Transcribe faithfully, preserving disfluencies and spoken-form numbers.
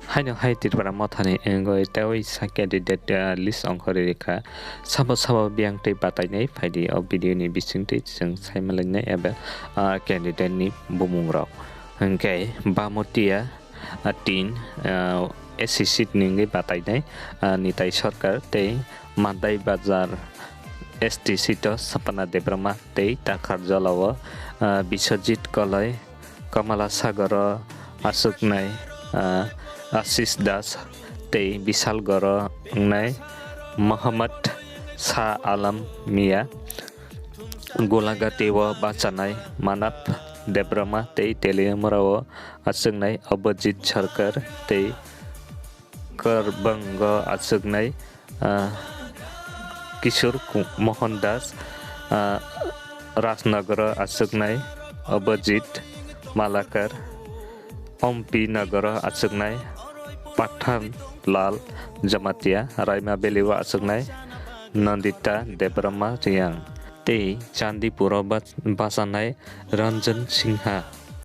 Haino hai Tripura Mothani wngwi tei sa candidate, ah, list ongkhorwi rikha. Sabo sabo biyang tei batainai phaidi o video ni bisingtwi chwng saimalainai eba, ah, candidate ni bumungrok. Hwnkhe Bamotia, ah, tin, ah, S C seat ni wngwi batainai, ah, Nitai Sarkar tei Madai Bazar S T seat o Sapana Debbarma tei Takhar Jala o, ah, Biswajit Koloi, Kamala Sagor o achuknai, ah, Ashish Das tei Bishalgarh o wngnai Mohammad Shah Alam Mia, Golagati o bachanai Manav Debbarma tei Teliamura o achuknai Abhijit Sarkar tei Karbang o achuknai, ah, Kishore Ku-, Mohan Das, ah, Rajnagar o achuknai Abhijit Malakar, Ompi Nagar o achuknai Pathan Lal Jamatia, Raima Valley o achuknai Nandita Debbarma Reang tei Chandipur o bach-, bachanai Ranjan Singha.